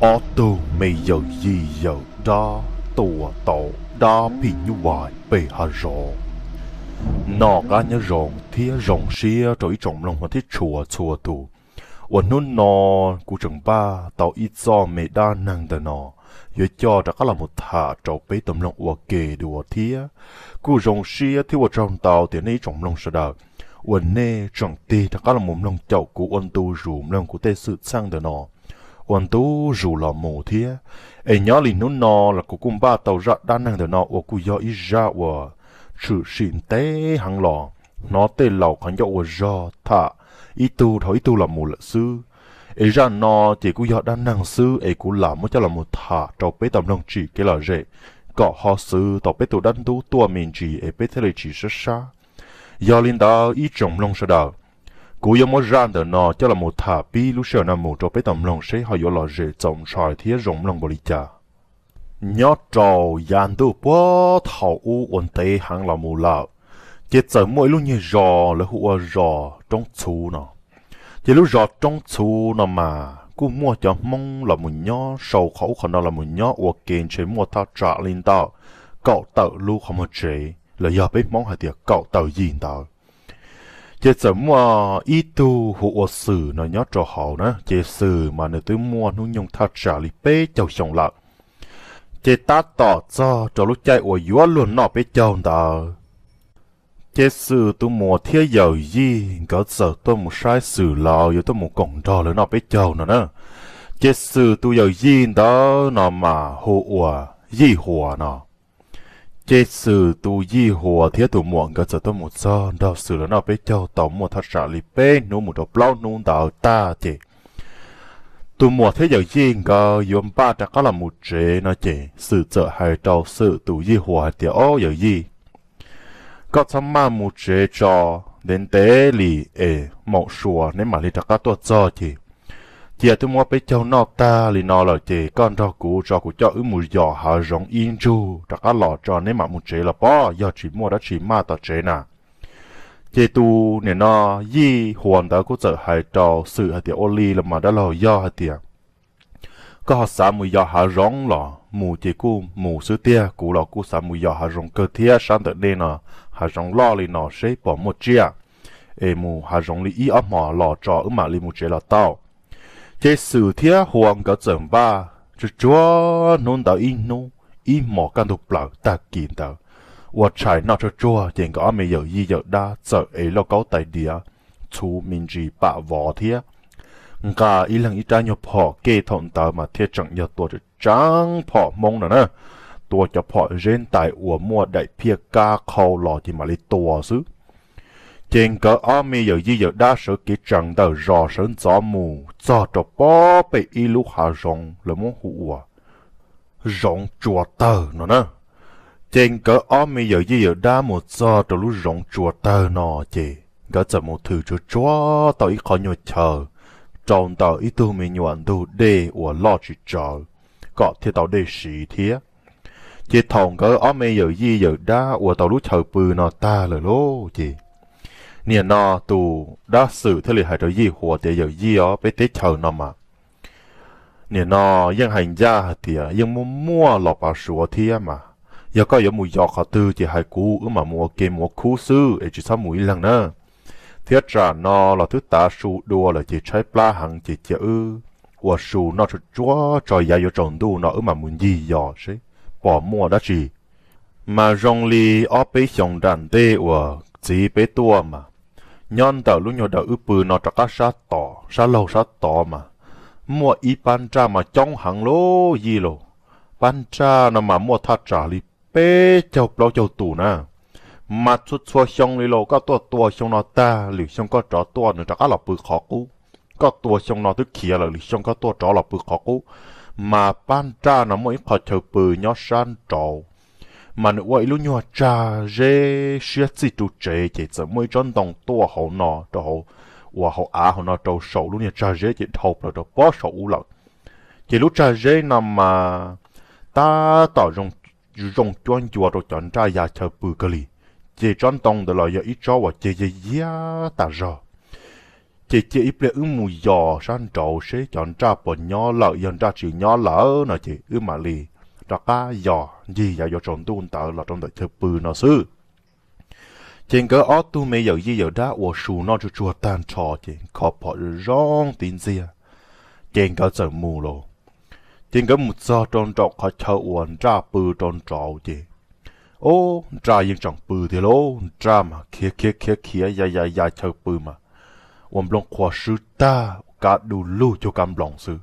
Ob tug me yawm yij yawm dab tua tau dab phim nyuj vais pem hav zoov. Noj qab nyob zoo thiab zoo siab rau ib tsoom mloog thiab tshua txhua tus uas hnub no kuv tseem npaj tau ib txoj me dab neeg ntawm no yuav coj rov qab los mus tham rau peb tau mloog ua ke dua thiab. Kuj zoo siab thiab ua tsaug ntau tias nej ib tsoom mloog sawv daws uas nej tseem tig rov qab los mus mloog caum kuv ua ntu zus mloog kuv tej xwm txheej ntawm no ua ntu zus los mus thiab. Es nyob li hnub no los kuv kuj npaj tau zaj dab neeg ntawm no uas kuj yog ib zaj uas tshwm sim ntev heev los hnov tej laus qhov ncauj ua zog tham ib tug dhau ib tug los mus lawm xwb. Es zaj no ces kuj yog dab neeg xwb es kuv lam muab coj los mus tham rau peb tau mloog tsim kev lom zem kom ho xwv tau peb tus dab ntub tuaj me ntsis es peb thiaj li tsis sab sab. Yog li ntawd ib tsoom mloog sawv daws, kuv yuav muab zaj ntawm no coj los mus tham pib lub sij hawm no mus rau peb tau mloog seb ho yuav lom zem txaus ntshai thiab zoo mloog npaum li cas. Nyob rau yav ntuj puag thaum ub uas ntev heev los mus lawm, ces txawm muaj ib lub nyuag zos lawv hu ua zos Roob Txhuv no. Ces lub zos Roob Txhuv no mas kuj muaj cov Hmoob los mus nyob sau qhov ub qhov no los mus nyob ua ke ntshe muaj thaj tsam li ntawm kaum tawm lub qhov muag tsev los yog peb Hmoob hais tias kaum tawm yim ntawd. Ces txawm muaj ib tug hu ua Xwm no nyob rau hauv na, ces Xwm mas nws twb muaj hnub nyoog thaj tsam li peb caug xyoo lawm. Ces tab tom txog rau lub caij uas yuav luag noj peb caug ntawd, ces Xwm tus muam thiab yawm yij nkawd txawm tuaj mus saib Xwm lawv yuav tuaj mus koom nrog lawv noj peb caug no na. Ces Xwm tus yawm yij ntawd no mas hu ua Yij Huas no. Ces Xwm tus Yij Huas thiab tus muam nkawd txawm tuaj mus txog nrog Xwm lawv noj peb caug tau muaj thaj tsam li peb hnub mus rau plaub hnub ntawd tag ces tus muam thiab yawm yij nkawd yuav npaj rov qab los mus tsev no ces Xwm txawm hais rau Xwm tus Yij Huas hais tias, Ob yawm yij, koj txhob maj mus tsev tso, ntev ntev li es maum suav neb mam li rov qab tuaj txog ces, cia twb muab peb caug noj tag li no lawm ces koj nrog kuv tso, kuv coj wb mus yos hav zoov ib ntsug rov qab los tso neb mam mus tsev los pob, yog tsis muaj dab tsi maj tom tsev na. Ces tus niam no Yij Huas ntawd kuj txawm hais rau Xwm hais tias, Ua li los mas dab laug, yog hais tias koj ho xav mus yos hav zoov los mus ces kuj mus xwb tiag, kuv los kuj xav mus yos hav zoov kawg thiab, sab ntawm nej no hav zoov loj li no seb puas muaj tsiaj, es mus hav zoov li ib ob hmos los tso wb mam li mus tsev los tau. Ces Xwm thiab Huas nkawd txawm npaj tsuag tsuag hnub ntawd ib hnub, ib hmos kaj ntug plaws tag kis ntawd, ua tshais noj tsuag tsuag ces nkawd ob me yawm yij yawm dab txawm ev lauj kaub tais diav, txhuv me ntsis pam vov thiab nqa ib leeg ib rab nyuag phom kej, thaum ntawd mas thiaj tseem yog tua tseeb phom Hmoob no na, tua cov phom zeb ntais uas muaj daim phiaj kab qhau los ces mam li tua xwb. Ces nkawd ob me yawm yij yawm dab sawv kev tsees ntawm zos sawv ntxov mus txog rau pob pem ib lub hav zoov lawv muab hu ua zoov Tsua Tawg no na. Ces nkawd ob me yawm yij yawm dab mus txog rau lub zoov Tsua Tawg no ces nkawd txawm mus thwm tsuag tsuag tau ib qho nyuag chaw rau ntawm ib tug me nyuam ntug dej uas loj tsis tsawg kom thiaj tau dej siv thiab. Ces thaum nkawd ob me yawm yij yawm dab ua tau lub chaw pw no tag lawm lauj ces, niam no tus dab Xwm thiaj li hais rau Yij Huas tias, Yawm yij os, peb teb chaws no mas niam no yeej hais ncaj hais tias yeej muaj muaj los pav suav thiab mas, yog koj yuav mus yos qhov twg ces hais kuv, wb mam mus ua ke mus ua khub xwb es tsis txhob mus ib leeg na. Thiab tsam no los twb tav su dua lawm ces tshaib plab heev ces cia wb ua su noj tsuag tsuag tso, yav yuav tsaus ntuj no wb mam mus ncig yos seb pom muaj dab tsi. Mas zoo li ob peb xyoos nram ntej uas txiv peb tuaj mas, nyob ntawm lub nyuag dawm wb pw no rov qab sab tod, sab laug sab tod mas muaj ib pab nraj mas coob heev lauj yij lauj. Pab nraj no mas muaj thaj tsam li peb caug plaub caug tus na. Mas txhua txhua xyoo li lauj, koj tuaj tua xyoo no tag lwm xyoo koj rov tuaj nws rov qab los pw qhov qub. Koj tua xyoo no twb khiav lawm, lwm xyoo koj tuaj rov los pw qhov qub. Mas pab nraj no muaj ib qho chaw pw nyob sab nraud, mas nws ua ib lub nyuag tsag zeb siab txij ru tsev ces txawm muaj ib tsob ntoo tuaj hauv no rau hauv, uas hauv av hauv no rau saum lub nyuag tsag zeb ces dhau plaws rau pob saum ub lawm. Ces lub tsag zeb no mas tab tom zoo cuab ncua rau cov nraj ya chaw pw kawg li. Ces tsob ntoo ntawd los yog ib tsob uas ceg yiag yiag tas zog. Ces cia ib pliag wb mus yos sab nraud seb cov nraj puas nyob lawm, yog nraj tsis nyob lawm no ces wb mam li rov qab yos ncig yav yuav tsaus ntuj ntawd los rau ntawm chaw pw no xwb. Ces nkawd ob tug me yawm yij yawm dab uas su noj tsuag tsuag tag nrho ces kho phom zoo tib ntxiag, ces nkawd txawm mus lauj. Ces nkawd mus txog rau nraum qhov chaw uas nraj pw rau nraud ces, ub, nraj yeej tseem pw tiag lauj. Nraj mas khiav khiav khiav khiav ya ya ya chaw pw mas ua nplooj qhuav swb tag, kab du lug cuag kab nploos xwb.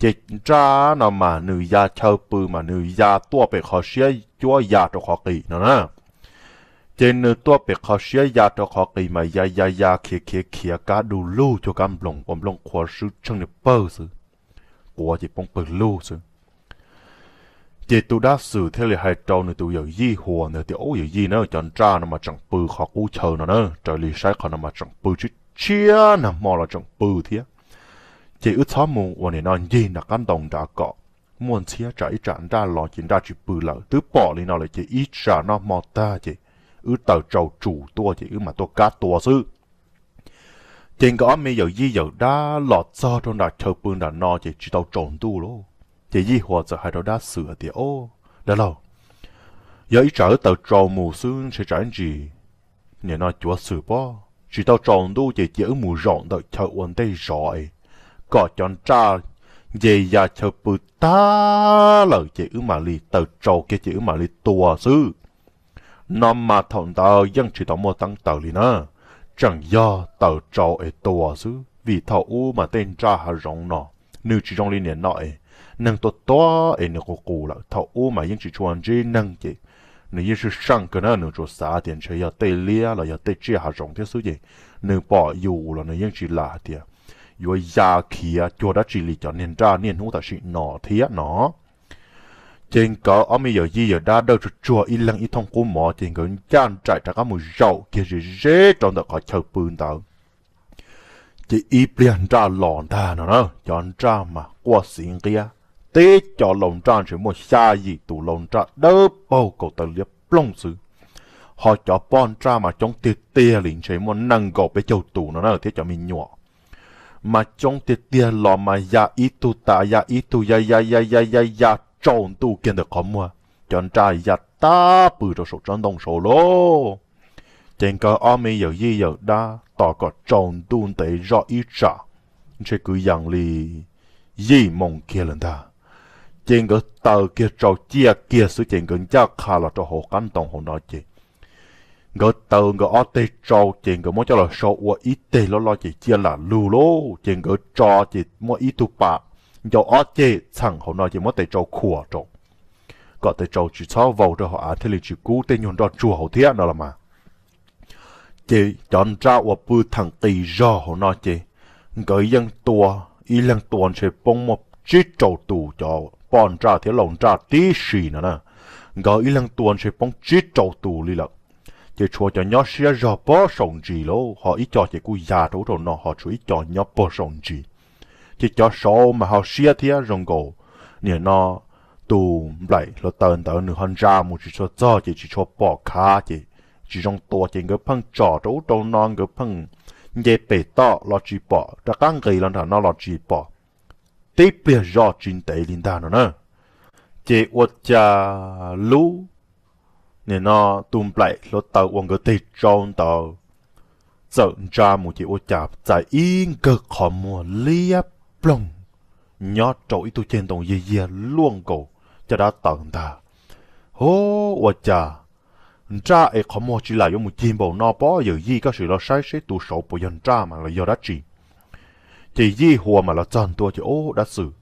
Ces nraj no mas nws ya chaw pw mas nws ya tuaj pem qhov siab cuab ya rau qhov qis no na. Ces nws tuaj pem qhov siab ya rau qhov qis mas ya ya ya khiav khiav khiav kab du lug cuag kab nploos, ua nplooj qhuav swb tsheej niag pawg xwb, quav ces poob pawg lug xwb. Ces tus dab xwm thiaj li hais rau nws tus yawm yij Huas ntawd tias, ub, yawm yij na, cov nraj no mas tseem pw qhov qub chaw no na, raws li saib qhov no mas tseem pw tshiab tshiab nag hmo los tseem pw thiab. Ces wb txhob mus ua nim no ncig nram qab ntoo nrad kom muaj ntxhiab tsam ib tsam nraj los ces nraj tsis pw lawm. Twb pom li no lawm ces ib tsam noj hmo tag ces wb taws tsau tsum tuaj ces wb mam tuaj kab tua xwb. Ces nkawd ob me yawm yij yawm dab los txog rau nram chaw pw nram no ces tsis tau tsaus ntuj lauj. Ces yij Huas txawm hais rau dab xwm hais tias, o, dab laug, yog ib tsam wb taws tsau mus xwb ntshe tsam ib ntsis nim no cuav xwm pob, tsis tau tsaus ntuj ces cia wb mus zaum ntawm chaw ua ntej zov es kom cov nraj nce ya chaw pw tag lawm ces wb mam li taws tsau kiag ces wb mam li tua xwb. No mas thaum ntawd yeej tsis tau muaj teeb taws li na, tseem yog taws tsau es tua xwb, vim thaum ub mas tej nraj hav zoov no nws tsis zoo li nim no es neeg tuaj tuaj es nws qus qus lawm. Thaum ub mas yeej tsis tshua ntsib neeg ces nws yeej sij seej kawg na, nws tsuas xav tias ntshe yog tej liab los yog tej tsiaj hav zoov thiab xwb ces nws pom yus los nws yeej tsis lam hais tias yuav ya khiav cuag dab tsi li cov niag nraj niaj hnub tam sim no thiab no. Ces nkawd ob me yawm yij yawm dab dawj tsuag tsuag ib leeg ib thooj qub mov ces nkawd ncaj nraim rov qab mus zaum kiag ze ze rau ntawm qhov chaw pw ntawd. Ces ib pliag nraj los ntag no na, cov nraj mas quaj xiv nqiab, teb cov laus nraj ntshe muaj xya yim tus laus nraj dawb paug kaus taw liab ploog xwb, ho cov poj nraj mas coob tiag tiag li ntshe muaj nees nkaum peb caug tus no na thiab cov me nyuam mas coob tiag tiag los mas ya ib tug tas ya ib tug ya ya ya ya ya ya tsaus ntuj kiag ntawm qhov muag, cov nraj ya tab pw rau saum tsob ntoo saud lauj. Ces nkawd ob me yawm yij yawm dab tos kom tsaus ntuj ntev zoj ib tsam, ntshe kwv yees li yim moos kiag lawm ntag. Ces nkawd taws kiag tsau ciaj kiag xwb ces nkawd ncaj qha los rau hauv qab ntoo hauv no ces nkawd taws nkawd ob teg tsau ces nkawd muab coj los sau ua ib teg loj loj ces cia lam lug lauj. Ces nkawd tso ces muaj ib tug pas ncau ob ceg txheem hauv no ces muab tes tsau khuam rau kom tes tsau tsis txhob vau rau hauv av thiaj li tsis kub tej nyuag nroj tsuag hauv thiab no los mas. Ces cov nraj uas pw theem qis zog hauv no ces nkawd yeej tua, ib leeg tua ntshe poob muaj tsib rau tus cov poj nraj thiab laus nraj tib si no na. Nkawd ib leeg tua ntshe poob tsib rau tus li lawm. Ces tshuav cov nyob siab zog pob saum ntsis lauj, ho ib co ces kuj ya rau ub rau no ho tshuav ib co nyob pob saum ntsis. Ces cov saud mas ho siab thiab zoo nkaus nim no tus nplaim hluav taws ntawd nws ho ntsa mus tsis tshua txog ces tsis tshua pom khav ces tsis zoo tua ces nkawd pheej tsom rau ub rau no nkawd pheej nce pem toj los tsis pom, rov qab nqis los nram no los tsis pom. Tib pliag zoj tsis ntev li ntag no na, ces ua cas lub nim no tus nplaim hluav taws uas nkawd teg tsau ntawd txawm ntsa mus ces ua cas txais ib nkawg qhov muag liab ploog nyob rau ib tug ceg ntoo yiag yiag luaj nkaus caj dab taws ntag. Hu, ua cas nraj es qhov muag tsis lam yuav mus cig npaum no pob, yawm yij koj sim los saib seb tus saud puas yog nraj mas los yog dab tsi. Ces yij Huas mas los txog ntua ces, ub, dab xwm,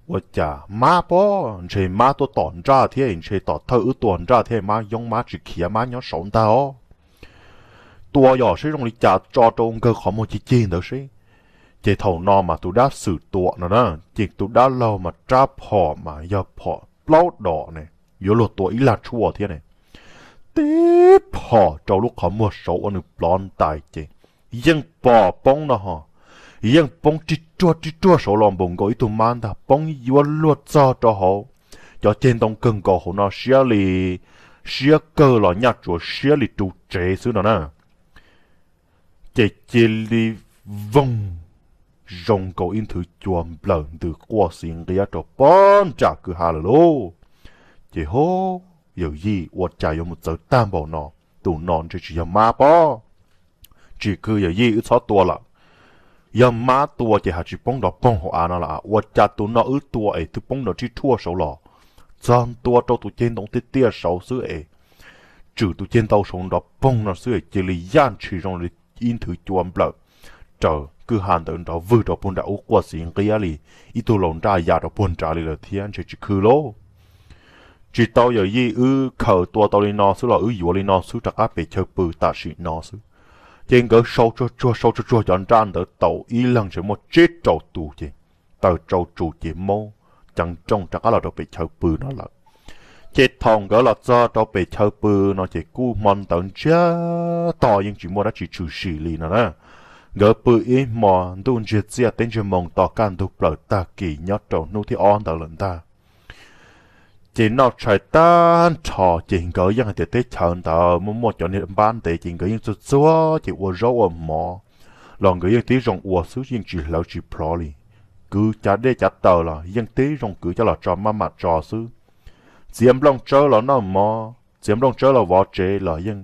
ua cas mab pob, ntshe mab tuaj tom nraj thiab, ntshe tom thawj wb tua nraj thiab mab yoob mab tsis khiav mab nyob saud ntag os. Tua yom seb zoo li cas tso rau nkawg qhov muag cig cig ntawd seb. Ces thaum no mas tus dab xwm tua no na, ces tus dab laug mas rab phom mas yog phom plaub dos ne, yuav luag tua ib lag tshuaj thiab ne. Tib phom rau lub qhov muag saud ua nws plov ntais ces yeej pom poob no ho, yeej poob rib ruag rib ruag saud los npaum nkaus ib tug mab ntag, poob yuav luag txog rau hauv cov ceg ntoo kawg nkaus hauv no siab li, siab kawg los nyaj tsuav siab li ru tsev xwb no na. Ces cia li voog, zoo nkaus ib nthwv cua nplawm ntws quaj xiv nqiab rau pob nram kwj ha lawm lauj. Ces ho, yawm yij, ua cas yuav mus txawv tag npaum no? Tus no ntshe tsis yog mab pob. Tsis kwv yawm yij, wb txhob tua lawm. Yog mab tua ces haj tsis poob nrov poog hauv av no lawm, ua cas tus no wb tua es twb poob nrov tib rhuaj saud los, txog ntua rau tus ceg ntoo tiaj tiaj saud xwb es, tswm tus ceg ntoo saud nrov poog no xwb es cia li yaj ntshis zoo li ib nthwv cua nplawm raws kwj ha ntawd nrov vwg rau puag nram ub quaj xiv nqiab li ib tug laus nraj ya rau puag nrad li lawm thiab ntshe tsis kwv lauj. Tsis tau yawm yij, wb khaws tua tau li no xwb los wb yuav li no xwb rov qab pem chaw pw tam sim no xwb. Ces nkawd sau tsuag tsuag sau tsuag tsuag cov nraj ntawd tau ib leeg ntshe muaj tsib rau tus ces taws tsau tsu ces maub ceev nrooj rov qab los rau pem chaw pw no lawm. Ces thaum nkawd los txog rau pem chaw pw no ces kuj hmo ntawd ntsiag to yeej tsis muaj dab tsi tshwm sim li no na. Nkawd pw ib hmo ntuj ntsiag txiaj teb ntsiag moo to kaj ntug plaws tag kis nyob rau hnub thib ob ntawd lawm ntag. Ces noj tshais tag nrho ces nkawd yeej hais tias teb chaws ntawd muaj muaj cov niag npab ntev ces nkawd yeej txuag txuag ces ua zaub ua mov los nkawd yeej tib zoo ua xwb yeej tsis hlawv tsis plhov li. Kwv cav dej cav taws los yeej tib zoo kwv coj los tso maj mam tso xwb. Txiav nplooj tsawb los noj mov, txiav nplooj tsawb los vov tsev los yeej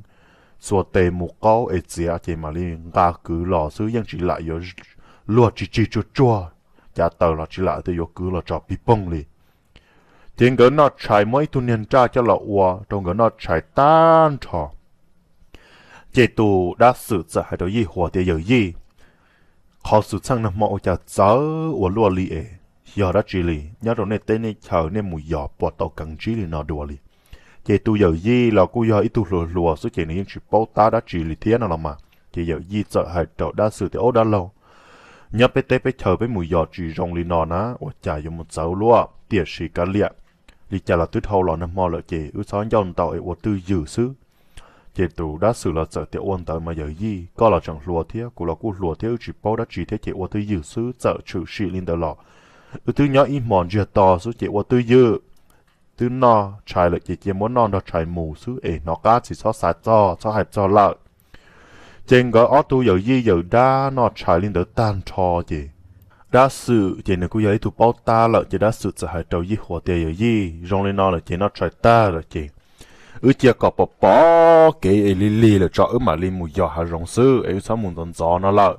xuas tes mus qaub es txiav ces mam li nqa kwv los xwb yeej tsis lam yuav luag tsis tsig tsuag tsuag, cav taws los tsis lam tias yuav kwv los tso pig poog li. Ces nkawd noj tshais muab ib tug niag nraj coj los ua rau nkawd noj tshais tag nrho. Ces tus dab xwm txawm hais rau Yij Huas tias, yawm yij, qhov xwm txheej nag hmo ua cas txawv ua luaj li es yog dab tsi li? Nyob rau nej teb nej chaw nej mus yos puas tau keev ntsib li no dua li? Ces tus yawm yij los kuj yog ib tug hluas hluas xwb ces nws yeej tsis paub tab dab tsi li thiab no los mas. Ces yawm yij txawm hais rau dab xwm tias, ob dab laug, nyob peb teb peb chaw peb mus yos tsis zoo li no na, ua cas yuav mus txawv luaj? Tiam sis kav liam, li cas los twb dhau los nag hmo lawm ces wb txhob ncauj ntau es ua twj ywm xwb. Ces tus dab xwm los txawm tias, ua ntawd mas yawm yij, koj los tseem hluas thiab kuv los kuj hluas thiab wb tsis paub dab tsi thiab ces ua twj ywm xwb, txawm tshwm sim li ntawd los wb twb nyob ib hmos ntsiag to xwb ces ua twj ywm. Twb noj tshais lawm ces cia muab noj nrog tshais mus xwb es hnov qab tsis txhob xav txog txhob hais txog lawm. Ces nkawd ob tug yawm yij yawm dab noj tshais li ntawd tag nrho ces dab xwm ces nws kuj yog ib tug paub tab lawm ces dab xwm txawm hais rau Yij Huas tias, yawm yij, zoo li no lawm ces noj tshais tag lawm ces wb cia kom pom pom kev es lig lig lawm tso wb mam li mus yos hav zoov xwb es wb txhob mus ntxov ntxov no lawm.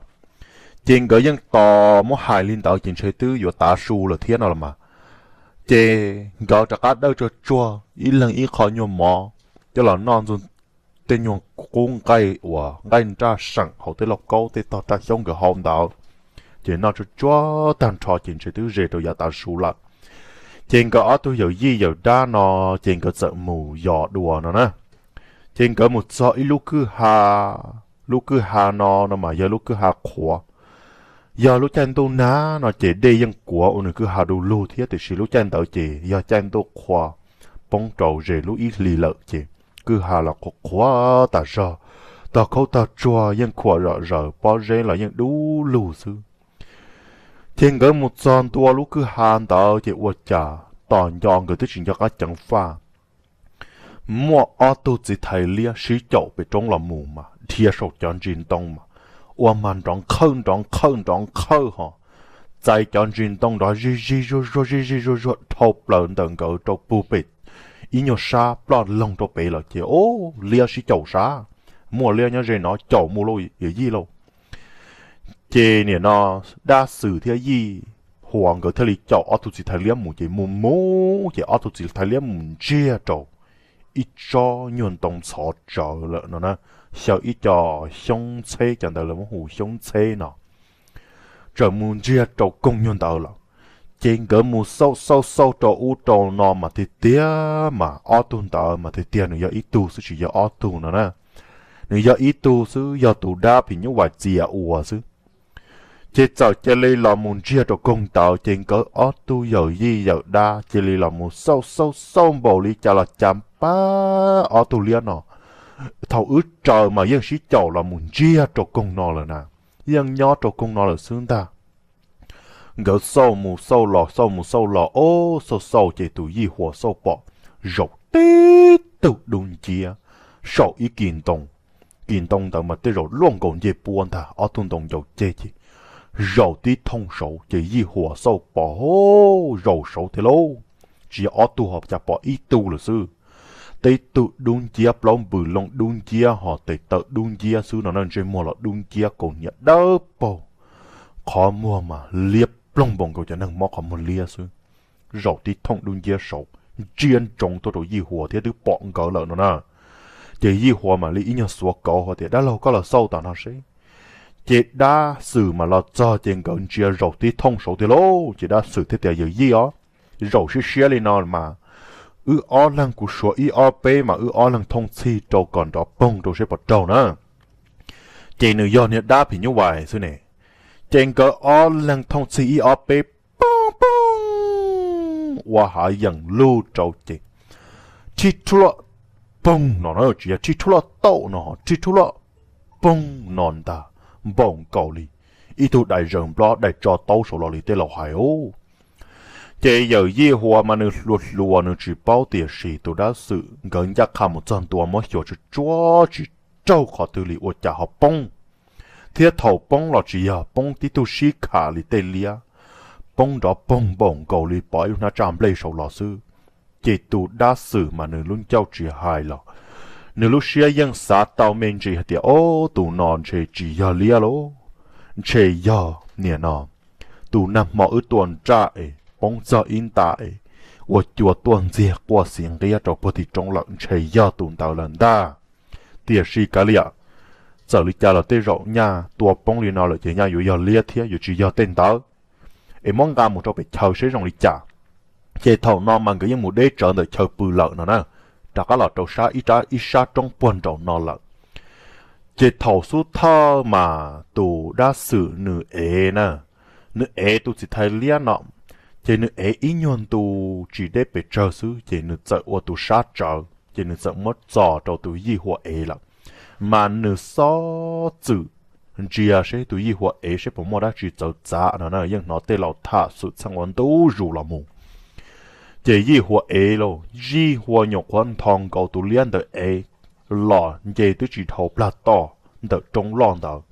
Ces nkawd yeej tos muab hais li ntawd ces ntshe twb yuav tav su lawm thiab no los mas. Ces nkawd rov qab dawj tsuag tsuag ib leeg ib qho nyuag mov coj los noj ntxuag tej nyuag qub nqaij uas nqaij nraj seem hauv tej lauj kaub tej tog raj xyoob nkawd hau ntawd. Ces noj tsuag tsuag tag nrho ces ntshe twb ze rau yav tav su lawm. Ces nkawd ob tug yawm yij yawm dab no ces nkawd txawm mus yos dua no na. Ces nkawd mus txog ib lub kwj ha, lub kwj ha no no mas yog lub kwj ha qhuav. Yog lub caij ntuj nag no ces dej yeej kuav ua nws kwj ha du lug thiab tiam sis lub caij ntawd ces yog caij ntuj qhua poob rau ze lub ib hlis lawm ces kwj ha los qhuav qhuav tas zog, tog khaub tog tsuag yeej khuam zom zaws, pob zeb los yeej dub lug xwb. Ces nkawd mus txog ntua lub kwj ha ntawd ces ua cas tos nco nkawd twb tsis nco qab ceev faj, muaj ob tug txiv thais liab sib caum pem roob los mus mas dhia saum cov ntsis ntoo mas ua mas nrov nqhawj nrov nqhawj nrov nqhawj ho txais cov ntsis ntoo nrov zig zig zuag zuag zig zig zuag zuag dhau plaws ntawm nkawd rau puag pem ib nyuag sab ploj loog rau pem lawm ces, o, liab sib caum sab, muaj liab nyob ze no caum mus lauj yawm yij lauj. Ces nim no dab xwm thiab Yij Huas nkawd thiaj li caum ob tug txiv thais liab mus ces mus mus ces ob tug txiv thais liab mus ntsiag rau ib tsob nyuag ntoo ntxhov tsawv lawm no na, xyaw ib co xyoob ntxheb, cov ntawd lawv muab hu xyoob ntxheb no, txawm mus ntsiag rau koog nyuag ntawd lawm. Ces nkawd mus xauj xauj xauj rau ub rau no mas tiag tiag mas ob tug ntawd mas tiag tiag nws yog ib tug xwb tsis yog ob tug no na. Nws yog ib tug xwb, yog tus dab phim nyuj vais txias ua xwb. Ces txawm cia li los mus ntsiag rau koog ntawd ces nkawd ob tug yawm yij yawm dab cia li los mus xauj xauj xauj npaum li cas los cas pab ob tug liab no. Thaum wb raws mas yeej sib caum los mus ntsiag rau koog no lawm na, yeej nyob rau koog no lawm xwb ntag. Nkawd xauj mus xauj los xauj mus xauj los, o, xauj xauj ces tus Yij Huas xauj pom zaum tib tug dub nciab saum ib kis ntoo, kis ntoo ntawd mas tej zaum luaj nkaus ncej puab ntag, ob tug ntoo ncau ceg ces zaum tib thooj saud ces Yij Huas xauj pom, zaum saud thiab lauj. Tsis yog ob tug ho cas pom ib tug lawm xwb. Tib tug dub nciab, plaub npws loo dub nciab ho tes taw dub nciab xwb no na, ntsej muag los dub nciab, kaus hniav dawb paug, qhov muag mas liab ploog npaum nkaus cov neeg mob qhov muag liab xwb. Zaum tib thooj dub nciab saud, ntsia ntsoov tuaj rau Yij Huas thiab twb pom nkawd lawm no na. Ces Yij Huas mam li ib nyuag xuav kauv hais tias, dab laug, koj los xauj tom no seb. Ces dab xwm mas los txog ces nkawd ntsia zaum tib thooj saud tiag lauj. Ces dab xwm thiaj tias, yawm yij os, zaum siab siab li no mas wb ob leeg, kuv suav ib ob peb mas wb ob leeg thooj txhij rau kom nrov poog rau seb puas raug na. Ces nws yog niag dab phim nyuj vais xwb ne. Ces nkawd ob leeg thooj txhij ib ob peb, poog poog, ua hav yeem lug rau ces rhib rhuaj luaj poog no na, tsis yog rhib rhuaj luaj tauj no, rhib rhuaj luaj poog no ntag, npaum nkaus li ib tug dais zaws nplob dais tso taub saud los li tej laus hais os. Ces yawm Yij Huas mas nws hluas hluas nws tsis paub, tiam sis tus dab xwm nkawd ncaj qha mus txog ntua muab xyuas tsuj tsuav tsis raug qhov twg li ua cas ho poob. Thiab thaum poob los tsis yog poob tib tug sib kham li tej liab, poob nrov poog npaum nkaus li pov ib lub hnab tsaj nplej saud los xwb. Ces tus dab xwm mas nws lub ncauj tsis hais los nws lub siab yeej xav tau me ntsis hais tias, ob, tus no ntshe tsis yog liab lauj, ntshe yog niam no tus nag hmo wb tua nraj es poob txog ib nta es ua cua tuaj ntxiag quaj xiv nqiab rau puag tim roob lawm, ntshe yog tus ntawd lawm ntag. Tiam sis kav liam, txawm li cas los tej zaum nyaj tua poob li no lawm ces nyaj yuav yog liab thiab, yuav tsis yog tej ntawd. Es muab nqa mus rau pem chaw seb zoo li cas. Ces thaum no mas nkawd yeej mus deb tsawv ntawm chaw pw lawm no na, rov qab los rau sab ib sab roob puag nraum no lawm. Ces thaum xub thawj mas tus dab xwm nws ev na, nws ev tus txiv thais liab no, ces nws ev ib nyuag ntu tsis deb pes tsawg xwb ces nws txawm ua tus sab tsawv ces nws txawm muab txo rau tus Yij Huas ev lawm. Mas nws xob txwm ntsia seb tus Yij Huas ev seb puas muaj dab tsi txawv txav no na, yeej hnov tej laus tham xwm txheej ua ntu zus los mus. Ces Yij Huas ev lauj, Yij Huas nyuam qhuav nthos nkaus tus liab ntawd ev los nce twb tsis dhau plag toj ntawm roob loj ntawd.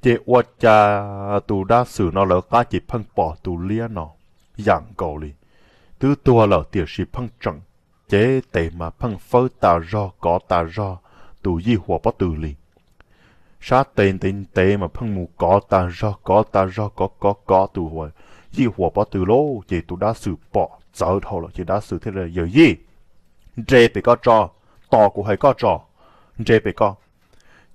Ces ua cas tus dab xwm no lawv qab ces pheej pom tus liab no yam nkaus li twb tuag lawm tiam sis pheej tseem cev tes mas pheej fawb tas zog kov tas zog tus Yij Huas pob tw li. Sab tes ntev ntev mas pheej mus kov tas zog kov tas zog kov kov kov tus Yij Huas pob tw lauj. Ces tus dab xwm pom txawv dhau lawm ces dab xwm thiaj li, yawm yij, nres pem ko tso, tos kuv hais koj tso, nres pem ko.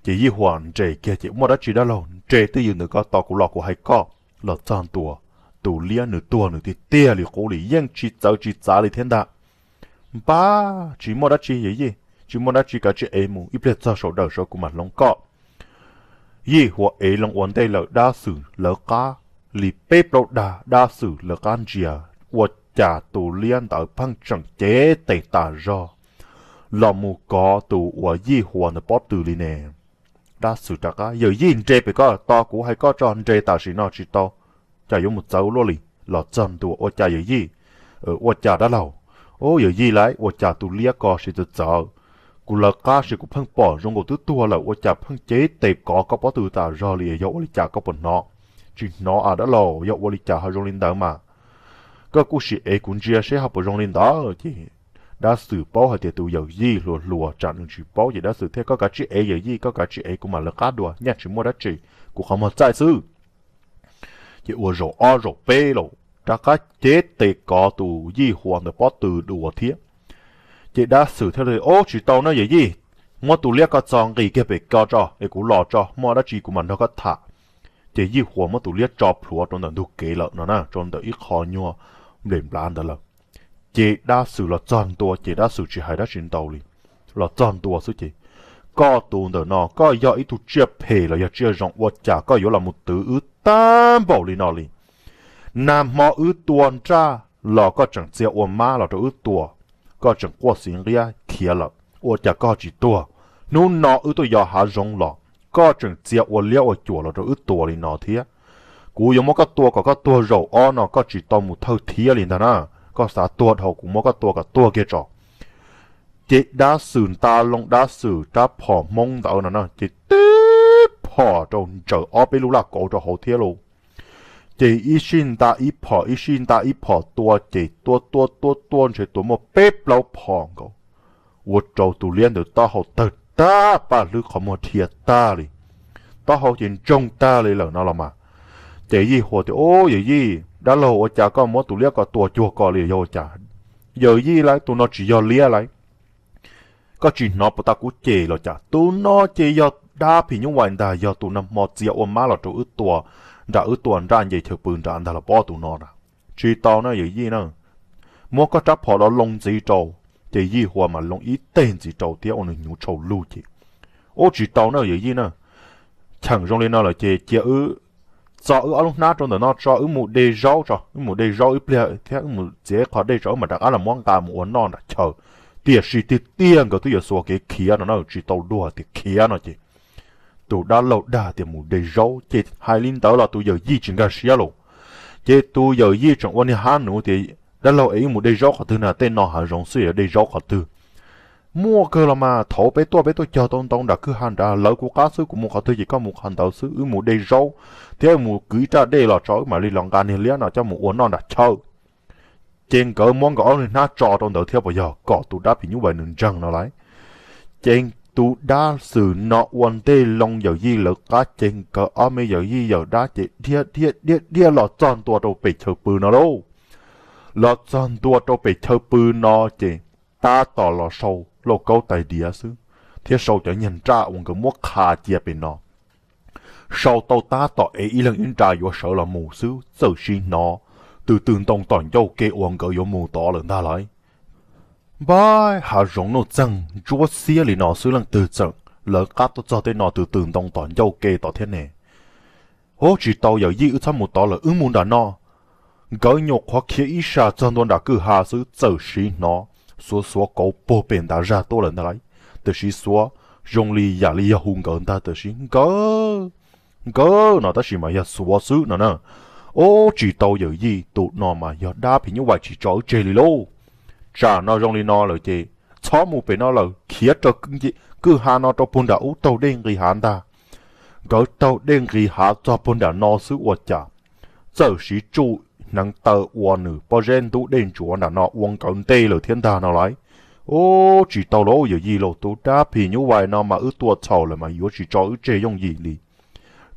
Ces Yij Huas nres kiag ces, muaj dab tsi dab laug, nres twj ywm ntawm ko tos kuv los kuv hais koj. Los txog ntua, tus liab nws tuag nws tiag tiag li qub li, yeej tsis txawv tsis txav li thiab ntag. Npab, tsis muaj dab tsi yawm yij, tsis muaj dab tsi, kav tsij ev mus, ib pliag txog saum dawm saud kuv mam hloov koj. Yij Huas ev loo ua ntej lawm, dab xwm lawv qab li peb plaub dag, dab xwm lawv qab ntsia, ua cas tus liab ntawd pheej tseem cev tes tas zog los mus kov tus uas Yij Huas ntawd pob tw li ne. Dab xwm rov qab, yawm yij, nres pem ko tos kuv hais koj tso, nres tam sim no tsis tau, cas yuav mus txawv luaj li. Los txog ntua, ua cas yawm yij, ua cas dab laug? Ub, yawm yij lauj, ua cas tus liab ko siv txawv txawv? Kuv lawv qab sis kuv pheej pom zoo nkaus twb tuag lawm, ua cas pheej cev tes kov koj pob tw tas zog li, yog ua li cas koj puas hnov? Tsis hnov a dab laug, yog ua li cas ho zoo li ntawd mas? Koj kuj sim ev kuv ntsia seb ho puas zoo li ntawd. Ces dab xwm paub hais tias tus yawm yij hluas hluas tsam nws tsis paub ces dab xwm thiaj, koj kav tsij ev yawm yij, koj kav tsij ev, kuv mam lawv qab dua, nyaj tsis muaj dab tsi, kuv qhov muag txaij xwb. Ces ua zaum ob zaum peb los rov qab cev tes kov tus Yij Huas ntawd pob tw dua thiab. Ces dab xwm thiaj li, ub, tsis tau na yawm yij, muab tus liab ko txo nqis kiag pem ko tso es kuv los tso, muaj dab tsi kuv mam nrog koj tham. Ces Yij Huas muab tus liab tso plhuav rau ntawm ntug kev lawm no na, rau ntawm ib qho nyuag nplej nplav ntawd lawm. Ces dab xwm los txog ntua ces dab xwm tsis hais dab tsi ntau li, los txog ntua xwb ces, koj tus ntawm no koj yog ib tug tsiaj phem los yog tsiaj zoo, ua cas koj yuav los mus twv wb tag npaum li no li? Nag hmo wb tua nraj los koj tseem txia ua mab los rau wb tua, koj tseem quaj xiv nqiab khiav lawm, ua cas koj tsis tuag? Hnub no wb tuaj yos hav zoov los koj tseem txia ua liab ua cuam los rau wb tua li no thiab. Kuv yuav muab koj tua kom koj tuag zaum ob no koj tsis tau mus thawj thiab li ntag na. Koj xav tuag dhau kuv muab koj tua kom tuag kiag tso. Ces dab xwm nta loo dab xwm rab phom Hmoob ntawd no na ces tib phom rau ntsaws ob peb lub laj kauv rau hauv thiab lauj. Ces ib sij nta ib phom ib sij nta ib phom tua ces tua tua tua tua ntshe tua muaj peb plaub phom nkaus, ua rau tus liab ntawd taub hau tawg tag paj hlwb qhov muag dhia tag li, taub hau ces ntsoog tag li lawm no los mas. Ces Yij Huas tias, Ub, yawm yij, dab laug, ua cas koj muab tus liab ko tua cuag ko li yog ua cas? Yawm yij lauj, tus no tsis yog liab lauj. Koj tsis hnov puas tas kuv cem los cas? Tus no ces yog dab phim nyuj vais ntag, yog tus nag hmo txia ua mab los rau wb tua nram wb tua nraj nce chaw pw nrad ntag los pob tus no na. Tsis tau na yawm yij na, muab koj rab phom los loo ntxiv rau. Ces Yij Huas mas loo ib teg ntxiv rau thiab ua nws hnyuv tshau lug ces, Ub, tsis tau na yawm yij na, cheem zoo li no lawm ces cia wb txo wb ob lub hnab rau ntawm no tso, wb mus de zaub tso, wb mus de zaub ib pliag thiab wb mus txiav ib qho dej tso wb mam rov qab los muab nqa mus ua noj nram chaw. Tiam sis tiag tiag nkawd twb yuav xuas kev khiav no na, tsis tau dua tias khiav no ces tus dab laug dag tias mus de zaub ces hais li ntawd los tus yawm yij tsis nkag siab lauj. Ces tus yawm yij tseem ua niag hab nuv tias, Dab laug es wb mus de zaub qhov twg na? Tej no hav zoov xwb yuav de zaub qhov twg? Muaj kawg los mas, thaum peb tuaj peb tuaj cog tau ntau nram kwj ha nrad, lawv kuv qab xwb, kuv mus qhov twg ces koj mus qhov ntawd xwb. Wb mus de zaub thiab mus kwv ib raj dej los tso wb mam li los nqa niag liab no coj mus ua noj nram chaw. Ces nkawd muab nkawd ob niag hnab tso rau ntawd thiab puas yog, kom tus dab phim nyuj vais nws ntseeg no lauj. Ces tus dab xwm no ua ntej loo yawm yij lawv qab ces nkawd ob me yawm yij yawm dab ces dhia dhia dhia dhia los txog ntua rau pem chaw pw no lauj. Los txog ntua rau pem chaw pw no ces tab tom los sau lauj kaub tais diav xwb thiab sau cov nyuag nraj uas nkawd muab qha cia pem no. Sau tau tab tom ev ib leeg ib nra yuav sawv los mus xwb txawm sim hnov tws tws ntoo tom ncauj ke uas nkawd yuav mus tod lawm ntag lauj. Npab, hav zoov nuj txeeg ntsuab xiab li no xwb leej twg txawm lawv qab tuaj txog tej no tws tws ntoo tom ncauj ke tod thiab ne? Ub, tsis tau yawm yij, wb txhob mus tod lawm, wb mus nram no. Nkawd nyuam qhuav khiav ib sab txog ntua nram kwj ha xwb txawm sim hnov xuav xuav kauv puag pem ntav zaj tuaj lawm ntag lauj. Tiam sis xuav zoo li yam li yog hu nkawd ntag tiam sis nkawd, nkawd no tab sis mas yog xuav xwb no na. Ub, tsis tau yawm yij, tus no mas yog dab phim nyuj vais tsis tso wb tseg li lauj. Tsam no zoo li no lawm ces txhob mus pem no lawm, khiav raws kwj ha no rau puag nram ub taug dej nqis hav ntag. Nkawd taug dej nqis hav txog puag nram no xwb ua cas txawm sim tsuj hneev taw ua nws pob zeb ntub dej ntsuav nram no ua nkawd ntej lawm thiab ntag no lauj. Ub, tsis tau lauj yawm yij lauj, tus dab phim nyuj vais no mas wb tua txhaum lawm mas yuav tsis tso wb tseg yooj yim li.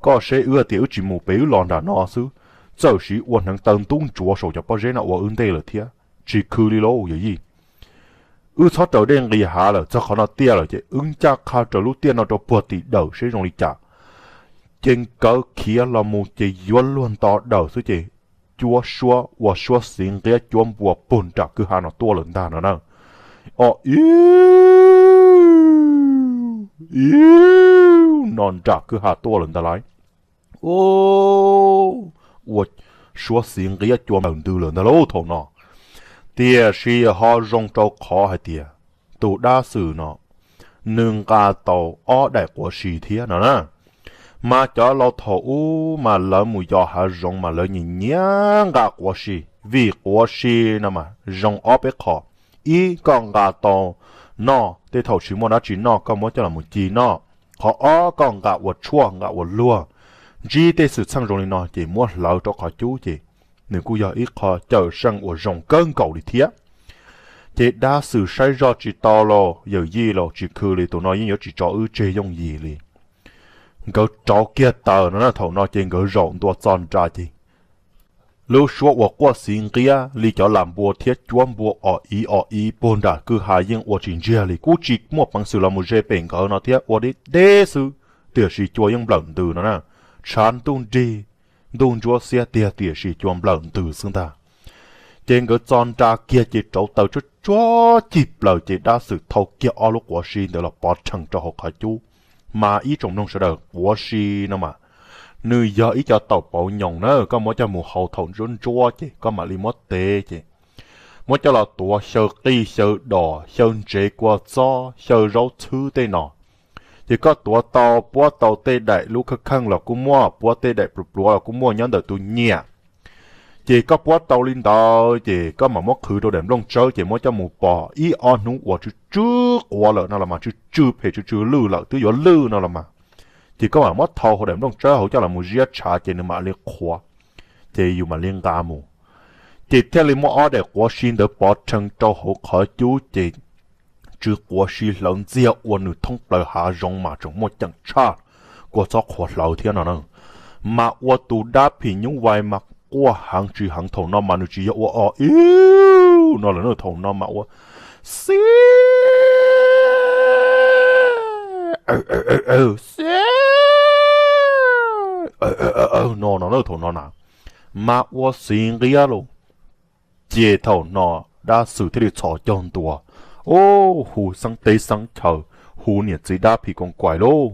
Koj saib wb tias wb tsis mus pem wb los nram no xwb, txawm sim ua hneev taw ntub ntsuav saum cov pob zeb no ua wb ntej lawm thiab. Tsis khw li lauj yawm yij. Wb txhob raws dej nqis hav lawm, txog qhov no tiaj lawm ces wb ncaj qha raws lub tiaj no rau puag tim dawm seb zoo li cas. Ces nkawd khiav los mus ces yuav luag nto dawm xwb ces cuab suab ua suab xiv nqiab cuab npua puag nram kwj ha no tuaj lawm ntag no na. O, iv, iv, no nram kwj ha tuaj lawm ntag lauj. Ua suab xiv nqiab cua nplawm ntws lawm ntag lauj thaum no. Tiam sis ho zoo rau qhov hais tias tus dab xwm no nws nqa tau ob daim quav si thiab no na. Mas cov laus thaum ub mas lawv mus yos hav zoov mas lawv nyiam nyiam nqa quav si, vim quav si no mas zoo ob peb qho. Ib, koj nqa tau noj, tej thaum tsis muaj dab tsi noj koj muab coj los mus ci noj. Qhov ob, koj nqa ua tshuaj nqa ua luag. Ntsib tej xwm txheej zoo li no ces muab hlawv rau qhov cub ces nws kuj yog ib qho cawm seej uas zoo kawg nkaus li thiab. Ces dab xwm saib zoj tsis tau los yawm yij los tsis khw li, tus no yeej yuav tsis tso wb tseg yooj yim li. Nkawd rauv kiag taws no na, thaum no ces nkawd zaum ntua txo nra ces lub suab uas quaj xiv nqiab li cov lam npua thiab cuab npua o iv o iv puag nram kwj ha yeej ua tsis ntsiag li, kuj tsis muaj peev xwm los mus ze pem nkawd no thiab, ua deb deb xwb, tiam sis cua yeej nplawm ntws no na. Tshav ntuj nrig, ntuj ntsuab xiab tiag tiam sis cua nplawm ntws xwb ntag. Ces nkawd txo nra kiag ces rauv taws tsuag tsuag cig plaws ces dab xwm thau kiag ob lub quav si ntawd los pov rhees rau hauv qhov cub. Mas ib tsoom mloog sawv daws, quav si no mas nws yog ib co taum pauv nyoos na, koj muab coj mus hau thaum ntsuab ntsuab ces koj mam li muab tev ces muab coj los tuav xyaw qij xyaw dos xyaw ntsev kua txob xyaw zaub txhwb tej no. Ces koj tuav tau puab tau tej daim lub khawj kheej los kuj muaj, puab tej daim pluav pluav los kuj muaj nyob ntawm tus nyiam. Ces koj puab tau li ntawd ces koj mam muab qhwv rau daim nplooj tsawb ces muab coj mus pov ib ob hnub uas tsw tsw quav lawm no los mas, tsw tsw phem tsw tsw lwj lawm twb yuav lwj no los mas, ces koj mam muab thau hauv daim nplooj tsawb hauv coj los mus ziab tshav ces nws mam li qhuav, ces yus mam li nqa mus. Ces thiaj li muab ob daim quav si ntawd pov rhees rau hauv qhov cub ces tsw quav si hlawv ntxiag ua nws thoob plaws hav zoov mas tseem muaj ceem tshaj, kua txhob qhuav hlawv thiab no na. Mas ua tus dab phim nyuj vais mas quaj heev tsis heev, thaum no mas nws tsis yog ua o iu no lawm, thaum no mas ua xi xi no no na, thaum no na, mas ua xiv nqiab lauj. Ces thaum no dab xwm thiaj li txhos caug ntua, o, hu xeeb teb xeeb chaw, hu niam txiv dab phim koos kaim lauj,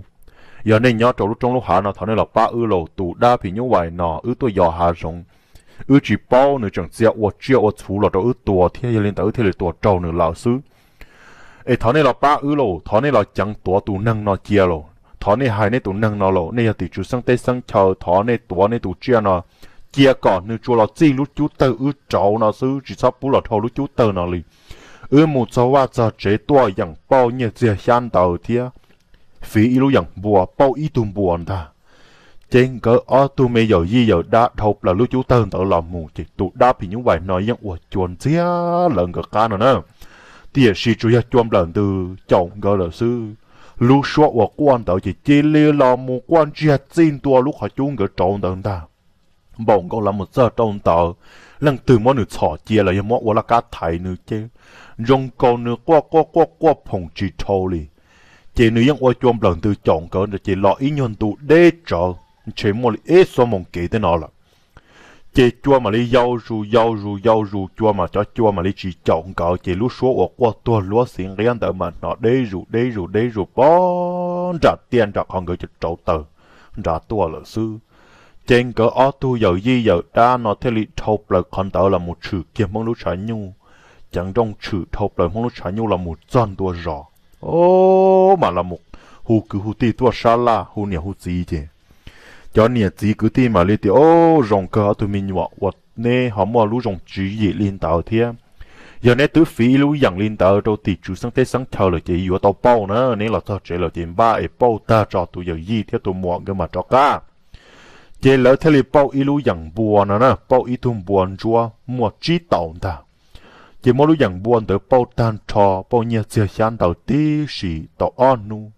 yog nej nyob rau lub roob lub hav no thov nej los pab wb lauj, tus dab phim nyuj vais no wb tuaj yos hav zoov, wb tsis paub nws tseem txia ua tsiaj ua txhuv los rau wb tua thiab, yog li ntawd wb thiaj li tua raug nws lawm xwb. Es thov nej los pab wb lauj, thov nej los ceev tuav tus neeg no cia lauj, thov nej hais nej tus neeg no lauj, nej yog tim tswv xeeb teb xeeb chaw, thov nej tuav nej tus tsiaj no cia kom nws tsuas los txij lub cub tawg wb rauv no xwb, tsis txhob pub los dhau lub cub tawg no li. Wb mus txog vaj txog tsev tuaj yeem pauj nyiaj txiag xyab ntawv thiab fiv ib lub yeem npua, pauj ib tug npua ntag. Ces nkawd ob tug me yawm yij yawm dab dhau plaws lub cub tawg ntawd los mus ces tus dab phim nyuj vais no yeej ua cua ntxiag lawv nkawd qab no na. Tiam sis tsuas yog cua nplawm ntws caum nkawd lawm xwb. Lub suab uas quaj ntawd ces cia li los mus quaj ntsiag txij ntua lub qhov cub nkawd rauv ntawd ntag. Npaum nkaus los mus txog rau ntawd, leej twg muab nws txhom cia los yog muab ua laj kab thaiv nws ces zoo nkaus nws quaj quaj quaj quaj phoom tsis dhau li. Ces nws yeej ua cua nplawm ntws caum nkawd ces los ib nyuag ntu deb tsawv, ntshe muaj li ib xuab moos kev tej no lawm. Ces cua mam li yau zus yau zus yau zus, cua mas cov cua mam li tsis caum nkawd ces lub suab uas quaj tuag luab xiv nqiab ntawd mas hnov deb zus deb zus deb zus pog nram tiaj nram qhov nkawd rauv taws nrad tuaj lawm xwb. Ces nkawd ob tug yawm yij yawm dab no thiaj li dhau plaws qhov ntawd los mus tshwm kiag Hmoob lub tshav nyuj, ceev nrooj tshwm dhau plaws Hmoob lub tshav nyuj los mus txog ntua zos, o, mam los mus hu kwv hu tij tuaj sab laj, hu niam hu txiv ces cov niam txiv kwv tij mam li tias, o, zoo kawg ob tug me nyuam uas neb ho muaj lub zoo tswv yim li ntawd thiab. Yog neb twb fiv ib lub yeem li ntawd rau tim tswv xeeb teb xeeb chaw lawm ces yuav tau pauj na, neb los txog tsev lawm ces npaj es pauj tag tso tus yawm yij thiab tus muam nkawd mam rov qab. Ces lawv thiaj li pauj ib lub yeem npua no na, pauj ib tug npua ntsuab muaj tsib taus ntag. Ces muab lub yeem npua ntawd pauj tag nrho, pauj nyiaj txiag xyab ntawv tib si tau ob hnub,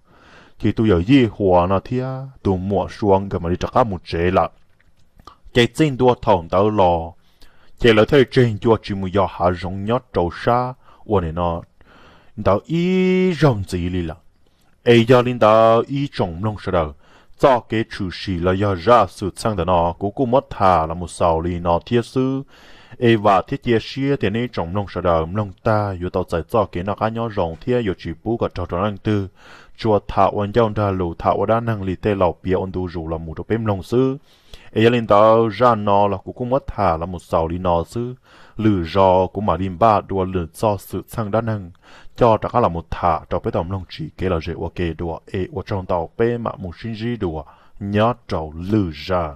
ces tus yawm yij Huas no thiab tus muam Sua nkawd mam li rov qab mus tsev lawm. Ces txij ntua thaum ntawd los, ces lawv thiaj li tseg ncua tsis mus yos hav zoov nyob rau sab uas nim no ntawd ib zaug ntxiv li lawm. Es yog li ntawd ib tsoom mloog sawv daws, txoj kev tshwm sim los yog zaj xwm txheej ntawm no kuv kuj muab tham los mus xaus li no thiab xwb. Es vam thiab cia siab tias nej ib tsoom mloog sawv daws mloog tag yuav tau txais txoj kev noj qab nyob zoo thiab yuav tsis pub kom raug rau leej twg. Tsuas tham ua ncauj nrag lus, tham ua dab neeg li tej laus piav ua ntu zus los mus rau peb mloog xwb. Es yog li ntawd zaj no los kuv kuj muab tham los mus xaus li no xwb. Lwm zaus kuv mam li npaj dua lwm txoj xwm txheej dab neeg coj rov qab los mus tham rau peb tau mloog tsis kev lom zem ua ke dua. Es ua tsaug ntau, peb mam mus sib ntsib dua nyob rau lwm zaj.